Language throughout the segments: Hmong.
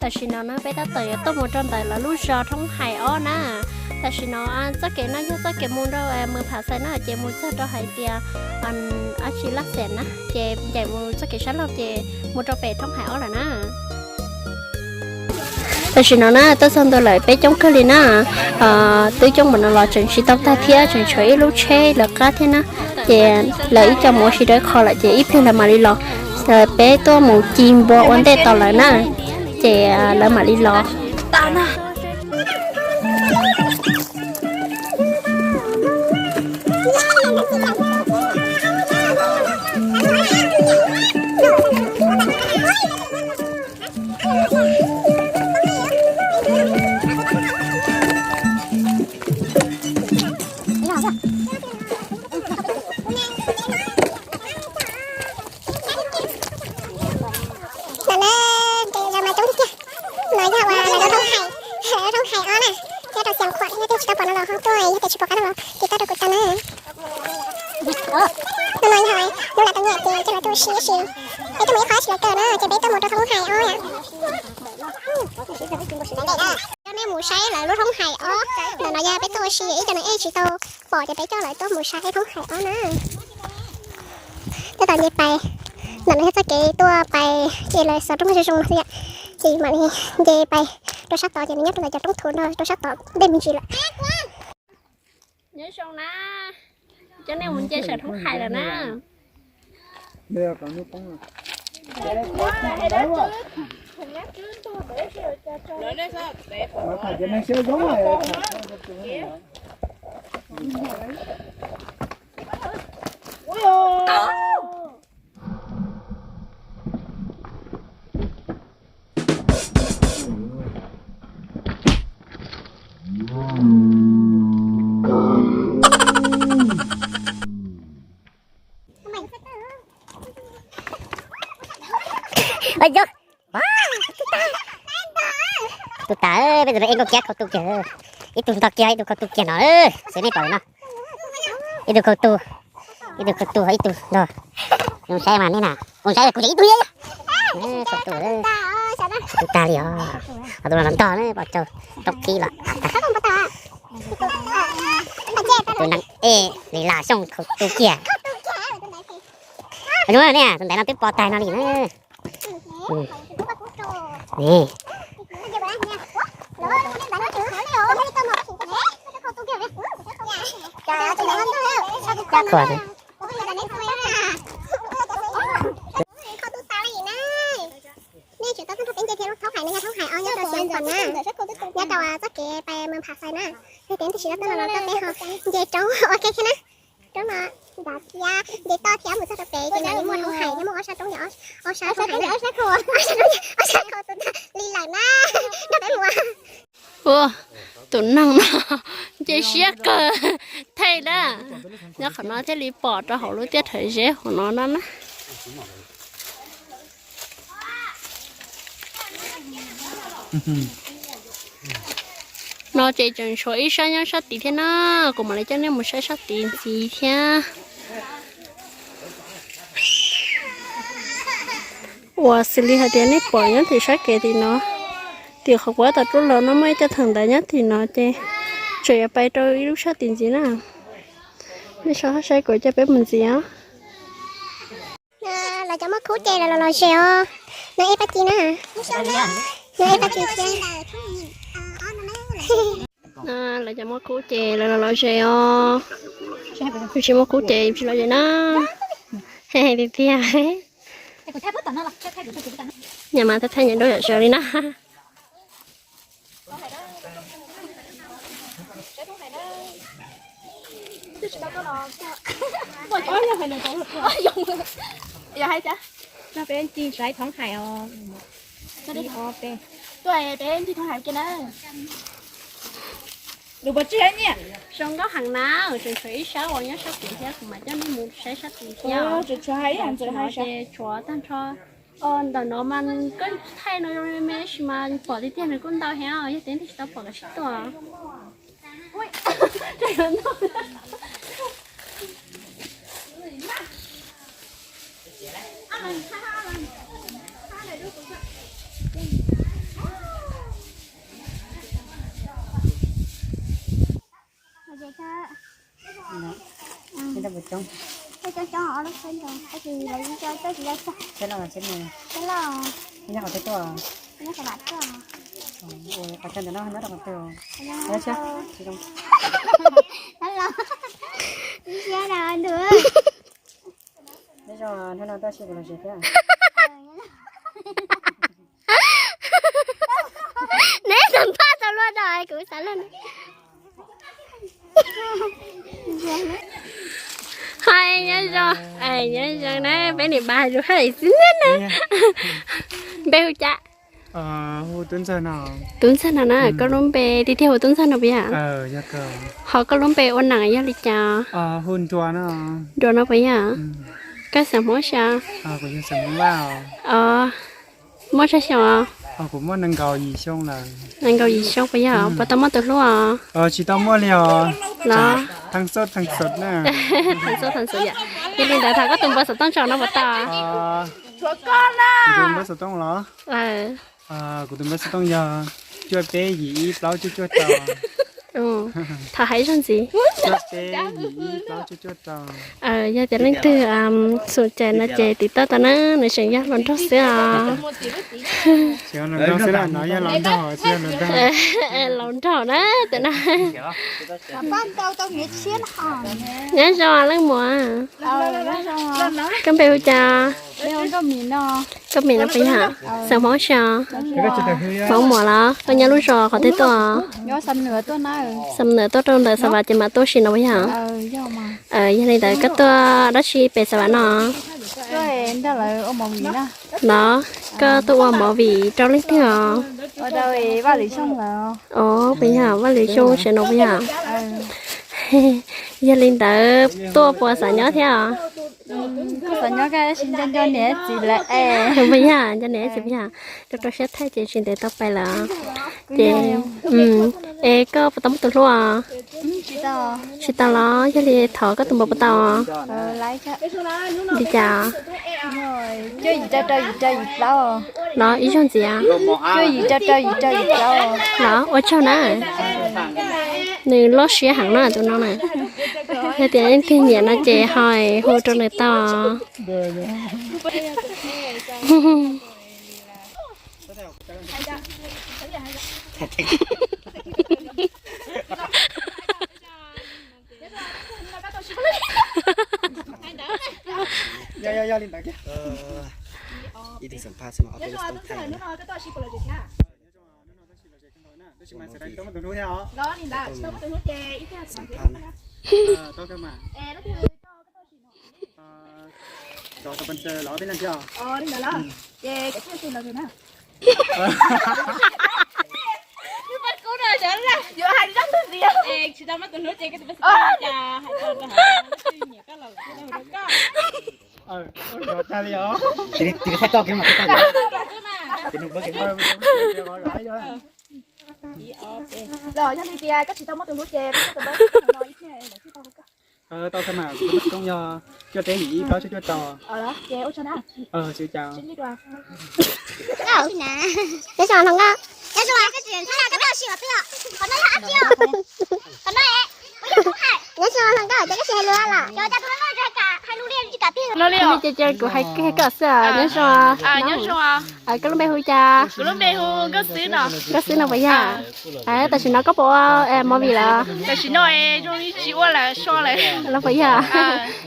Tam sim no na peb tab tom yuav tuaj mus rau ntawm lawv lub zos Thoob Hais Ob na. Tam sim no txoj kev no yog txoj kev mus rau Mws Pham Xais na, ces mus txog rau hais tias dab tsi Laj Xeem na, ces ncaim mus txoj kev sab laug ces mus rau pem Thoob Hais Ob lawm na. Tam sim no na tuaj txog ntua lawm peb coob kawg li na, twb coob npaum no los tseem tsis tau tag thiab, tseem tshuav ib lub tsheb lawv qab thiab na. Ces lawv ib co mus ua si rau ib qho lawm ces ib pliag lawv mam li los. Peb tuaj mus ci npua ua ntej tos lawv na, ces lawv mam li los. Ntawm no ces lawv mas coob tiag tiag. No yog uas lawv lub Thoob Hais, lawv lub Thoob Hais Ob na, nyob rau Xeev Khuam, yog tias tsis tau pom no los ho tuaj, yog tias tsis pom qab no los kis tau rau kuv tau na. No no yog lub lav tau nyiam ces coj lawv tuaj ua si ib si. Peb tuaj mus ib qho ib si lawv kawm na, ces peb tuaj mus rau Thoob Hais Ob yom. Coj nej mus saib lawv lub Thoob Hais Ob, ntawm no yog peb tuaj ua si, ib co neeg ej tsis tau pom ces peb coj lawv tuaj mus saib Thoob Hais Ob na. Tab tom nce pais, ntawm no yog txoj kev tuaj pais, ces lawv xov roob zoo zoo no xwb yom. Ces mam li nce pais rau sab tod, ces nws nyob rau ntawm cov roob thuv no rau sab tod dej me ntsis lawm. Nyob zoo na, coj nej mus nce saum Thoob Hais lawm na. Tus tas, peb tus no ej nkauj kiab khau tu kiag. Ib tug nto kiag ib tug khau tu kiag no, xwb nej pom no. Ib tug khau tu, ib tug khau tu, ib tug nto. Zoo saib mas nej na, zoo saib kuv tseem ib tug. Khau tu, khau tu tag li os. Ho tus no ntog na, pom tsaug roob khib los. Tus neeg ej li Lam Xyooj khau tu kiag. Zoo ne, tus ntawd no twb pom tag no li na. Nej tseem tau tuaj nrog peb nce thiab lub Thoob Hais no yog Thoob Hais Ob nyob rau Xeev Khuam na, nyob rau txoj kev pais Mws Pham Xais na. Yog tias twb tsis tau tuaj los no tuaj peb ho nce roob ua ke thiab na. Roob no nrad thiab nce toj thiab mus txog rau pem ces mam li muaj Thoob Hais, yog muaj ob sab roob, ob sab Thoob Hais na, ob sab roob, ob sab roob tus ntawd li lawm na, nrog peb mus. Ua, tus neeg no nce siab kawg, thaij na, nyob qhov no thiaj li pom rau hauv lub tiaj rhawv zeb hauv no no na. No ces tseem tshuav ib sab nyob sab tid thiab na, kuv mam li coj nej mus saib sab tid ntxiv thiab. Uas xws li hais tias nej pom nyob tim sab kev tim no, tim qhov kuv tab tom tuaj los no muaj ib co theem ntawd nyob tim no ces tseem yuav pais rau ib lub sab tid ntxiv na. Nej so hab saib kuv coj peb mus ntxiv os. Lawv cov muaj khub ces lawv los los ze os. No ib pab ci na. No ib pab ci thiab. Lawv cov muaj khub ces lawv los los ze os. Tsis muaj khub ces tsis los ze na. Tiag tiag. Nyam mas thaij thaij nyam dua yam sawv li na. Peb ncig saib Thoob Hais os. Peb ncig Thoob Hais kiag na. Zoo nkauj heev na, tseem tshuav ib sab uas nyob sab tid thiab, kuv mam coj nej mus saib sab tid thiab. Ces tshuav tag nrho ntawm no mas koj thaij no zoo me me tab sis mas pom tiag tiag nws kuj ntau heev, yog tias nej tsis tau pom los sim tuaj. Coob. Coob coob os, lub tsheb ntawd tab sis lawv tsis tso, tsis tso, tsheb loj, tsheb loj. Nyob qhov twg tuaj? Nyob qhov ntawm no nyob rau qhov twg? Nyob zoo, hnub no tuaj si kuv los zem thiab. Neb xam phaj tau luaj no kuv xav leej. Hais nyob zoo, nyob zoo na, peb niam npab hais lus hais xwb na. Npe hu cas? Tub Ntxawg no na, koj lub npe tiag tiag hu Tub Ntxawg no puas yog? Ho koj lub npe ua neej yog li cas? Nruas no puas yog? Koj xeem Hmoob tsi? Os, muaj tsawg xyoo? Nees nkaum yim xyoo puas yog? Puas tau muaj tus hlub os? Tsis tau muaj li os. Los? Yog li ntawd thov koj tus npawb xov tooj tso no puas tau? Kuv tus npawb xov tooj los? Kuv tus npawb xov tooj yog cuaj peb yim ib plaub cuaj cuaj rau. Thov hais zog ntxiv. Cuaj peb yim ib plaub cuaj cuaj rau. Yog tias leej twg xum cais no ces tiv tauj tau na, nws tseem yog hluas nraug xwb os. Hluas nraug na, tus no. Nyob zoo leej muam. Koj npe hu cas? Koj npe no puas yog? Xeem Hmoob tsi? Hmoob Muas los? Koj nyob lub zos qhov twg tuaj? Xam Nws tuaj rau ntawm Xav Vam ces mam tuaj si no puas yog? Yog li ntawd koj tuaj dab tsi pem Xav Vam no? Los, koj tuaj ua movie rau leej twg os? Os, puas yog Vaj Lwm Xyooj tsi no puas yog? Yog li ntawd tuaj puas xav nyob thiab os? Puas yog nco niam txiv puas yog? Rau rau siab thaij ces tsis ntev tau pais lawm. Ces, es koj puas tau muaj tus hlub os? Tsis tau los? Yog li thov koj tus npawb puas tau? Li cas? Los ib zaug ntxiv. Los ua tsaug na. Nws loj siab heev na tus no na. Yog tias leej twg nyiam no ces ho hu rau nws tau. Los yog li tias koj tsis tau muaj tus hlub ces koj tus npawb no ib pliag lawv thiaj tau hu koj. Tau kawg mas, kuv tus npawb xov tooj yog cuaj peb yim ib plaub cuaj cuaj rau. Ces ua tsaug na. Sib ntsib dua. Nyob zoo hluas nkauj, nyob zoo, koj tsis tau si qhov twg os? Qhov no yog dab tsi? Qhov no es, nyob zoo hluas nkauj, ces koj tsis hais lus los? Ces kuv hais koj xwb os, nyob zoo. Koj lub npe hu cas? Nkauj Xwb no puas yog? Tam sim no koj puas ua movie lawm? Tam sim no zoo li tsis ua lawm, so lawm. Los puas yog?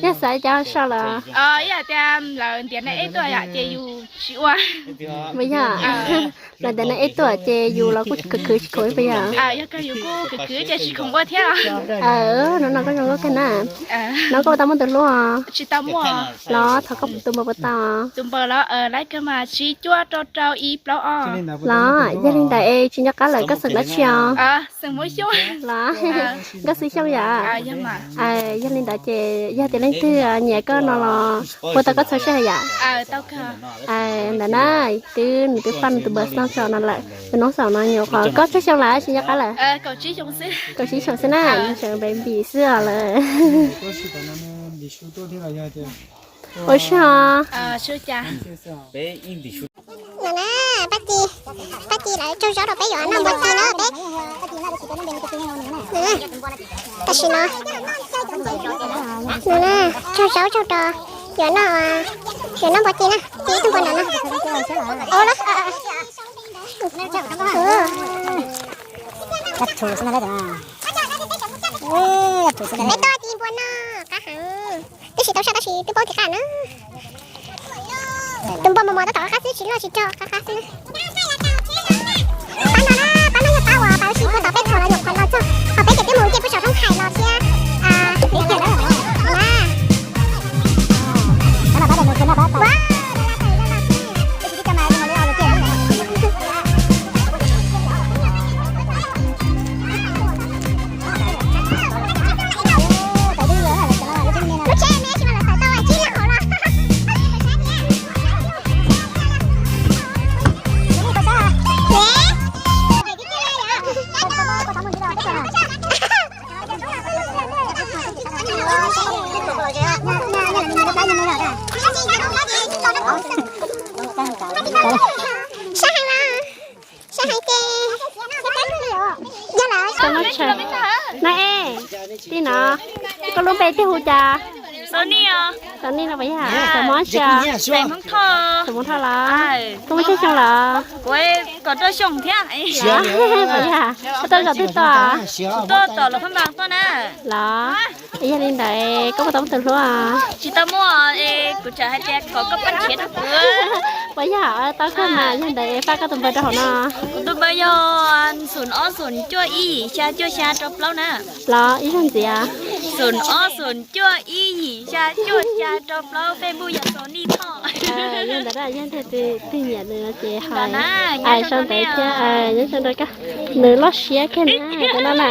Yog xav cas so lawm? Ib yam tias lawv ntiav nej ib tuaj yom, ces yus tsis ua. Puas yog? Lawv ntiav nej ib tuaj ces yus los kuj khwv khwv tsis khoom puas yog? Yog kawg yus kuj khwv khwv ces tsis khoom ua thiab. No no koj zoo nkauj kawg na. No koj puas tau muaj tus hlub os? Tsis tau muaj. Los thov koj tus npawb puas tau? Tus npawb los laiv kawg mas tsib cuaj rau rau ib plaub ob. Los yog li ntawd es tsis nco qab lawm koj xeem dab tsi os? Los Nkauj Xwb Xyooj yom? Yog li ntawd ces yog tias leej twg nyiam koj no los hu tau koj txhua sij hawm yom? Ntawd na, twb nws twb faj nws tus npawb xov tooj no lawm, tus noob xaum no nyuam qhuav kaum tsib xyoo lawm, tsis nco qab lawm. Kaum tsib xyoo xwb na, tseem baby xwb os lawm. Ua tsaug. No na, Paj Ci, Paj Ci lawv tsaug zog rau peb yuav noj npua ci na peb. Tam sim no No na, tsaug zaub tsaug rau, yuav noj, yuav noj npua ci na, ci ib tug npua ntawm no. Ua los, peb tau ci npua no qab heev, twb tsis tau saj tab sis twb paub tias qab na. Tus npua mos mos tab tom qab qab xwb, tsis loj tsis rog, qab qab xwb na. Pab no na, pab no yog pab uas pab ua si puag tom peb thaum los nyuam qhuav los txog, qhov peb ces twb mus nce puag saum roob hais los thiab. Lub tsheb me sis mas lawv tawm tau tsib leeg hauv los. Sab heev na, sab heev ces yog lawm. Nab Ej, tij no, koj lub npe thiaj hu cas? Xos Nij no puas yog? Xos Nij no puas yog? Xos Hmoob tsis? Xos Hmoob Thoj los? Koj muaj tsawg xyoo lawm? Puas yog? Koj tuaj zaum twg tuaj? Los, yog li ntawd koj puas tau muaj tus hlub? Tsis tau muaj, kuv tseem hais tias kom koj pab nrhiav rau kuv. Puas yog? Tau kawg mas, yog ntawd pab koj tus npawb rau hauv no. Kuv tus npawb yog xoom ob xoom cuaj ib yim xya cuaj xya rau plaub na. Los ib zaug ntxiv. Xoom ob xoom cuaj ib yim xya cuaj xya rau plaub, Facebook yog Xos Nij Thoj. Yog ntawd, yog ntawd tus twg nyiam nws ces hais sau ntawd thiab, nyob zoo rau koj. Nws loj siab kawg na, cov no na.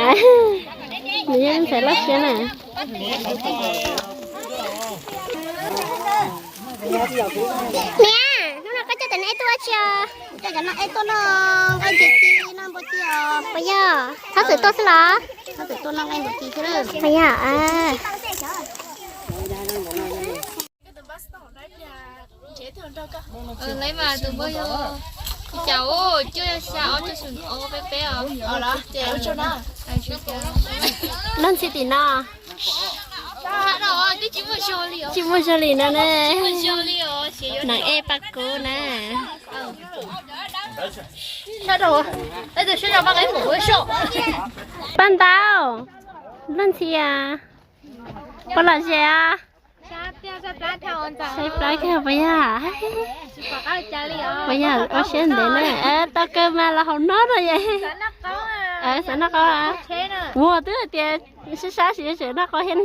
Nws yeej ntxhais loj siab na. Niam, hnub no koj coj cov no ej tuaj ua tsi os? Coj cov no ej tuaj noj nqaij ntses ci, noj npua ci os. Puas yog? Txhob txwm tuaj xwb los? Txhob txwm tuaj noj nqaij ntses ci xwb. Puas yog? Lawv mas tus npawb yog cas, cuaj xya ob cuaj xoom ob peb peb os. Leej txhia tim no. Tsis muaj zog li no ne. Neeg ej pab kub na. Paj Ntau, leej txhia, puas lom zem os? Saib plab kawg puas yog? Puas yog ua siab ntev na. Tau kawg mas los haus no no ye. Xav noj qaub. Ua twb hais tias sib sab tsis tseem noj qaub thiab na.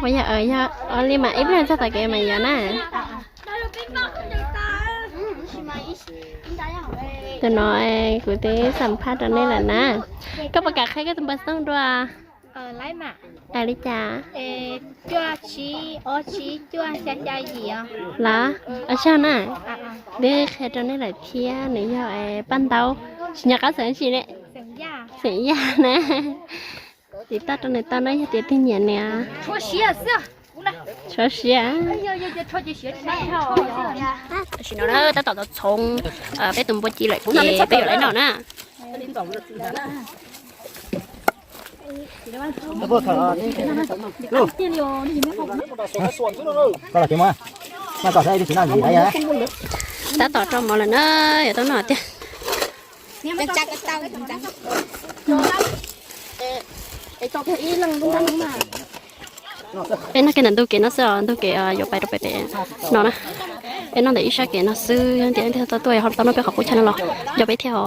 Puas yog? Yog li mas ib pliag txog tom kev mas yuav na. Tam no kuv twb xam phaj rau nej lawm na. Koj puas kam qhia koj tus npawb xov tooj dua? Li cas? Los, ua tsaug na. Twb qhia rau nej lawm thiab, nws yog Paj Ntau, tsis nco qab xeem tsi ne. Xeem Yaj na. Tiv tauj rau nws tau na yog tias twg nyiam nws. Tshuav siav. Tam sim no na tab tom txhoov txhoov peb tus npua ci lawm ces peb yuav lawv noj na. Tab tom rau mov lawm na, yuav tau noj tiag. Peb noj kiag ntawm ntug kev no xwb os, ntug kev yuav pais rau pem pem no na. Peb noj ntawm ib sab kev no xwb, yog tias leej twg tau tuaj ho tau noj peb qhov qub chaw no los nco peb thiab os.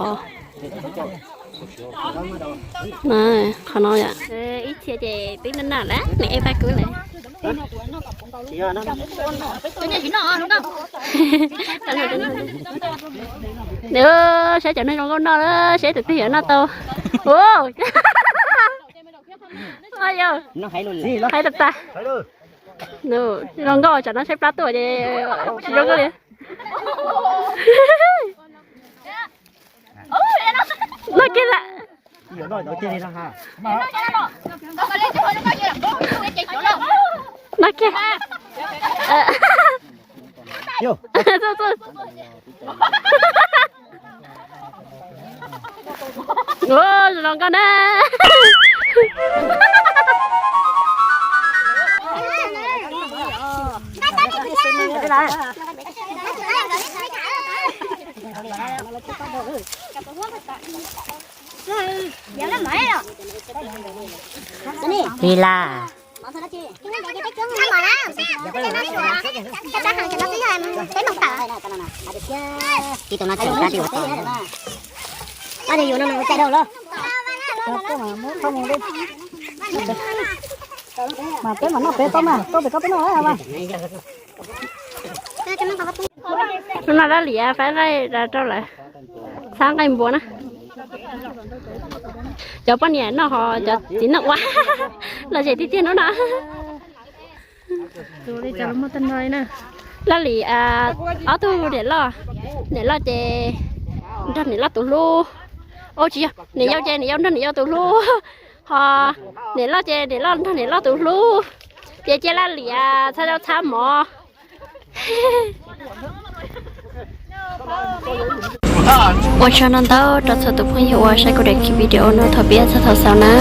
Qhov no ib txhia ces twb noj noj lawm, nws ej paj kub lawm. Nws saib cov neeg zoo nkauj noj na, saib tus twg yuav noj tau. Yog, hais tag tag. Zoo nkauj, tsam no saib plab tuaj ces tsis zoo nkauj li. Noj kiag lawm. Noj kiag. Txuj, txuj. Los nkauj na. Li las. Ib tug no tseem ua tau. Mas peb mam noj peb tau mas, tuaj pem koj peb noj mas. Hnub no Laj Lis faib nqaij rau lawv, txhab nqaij npua na. Cov poj niam noj ho cov txiv neej ua lom zem tiag tiag hnub no. Laj Lis ob tug niam loj, niam loj ces nrog niam loj tus hlub. Au tsis yog, niam yau ces niam yau nrog niam yau tus hlub, ho niam loj ces niam loj nrog niam loj tus hlub. Ces cia Laj Lis txhab zaub txhab mov. Ua tsaug ntau ntau rau txhua tus phooj ywg uas saib kuv daim video no thaum pib txog thaum xaus na.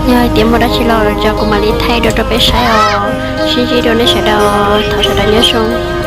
Yog hais tias muaj dab tsi los tso kuv mam li thaij dua rau peb saib os. Sib ntsib dua nej sawv daws, thov sawv daws nyob zoo.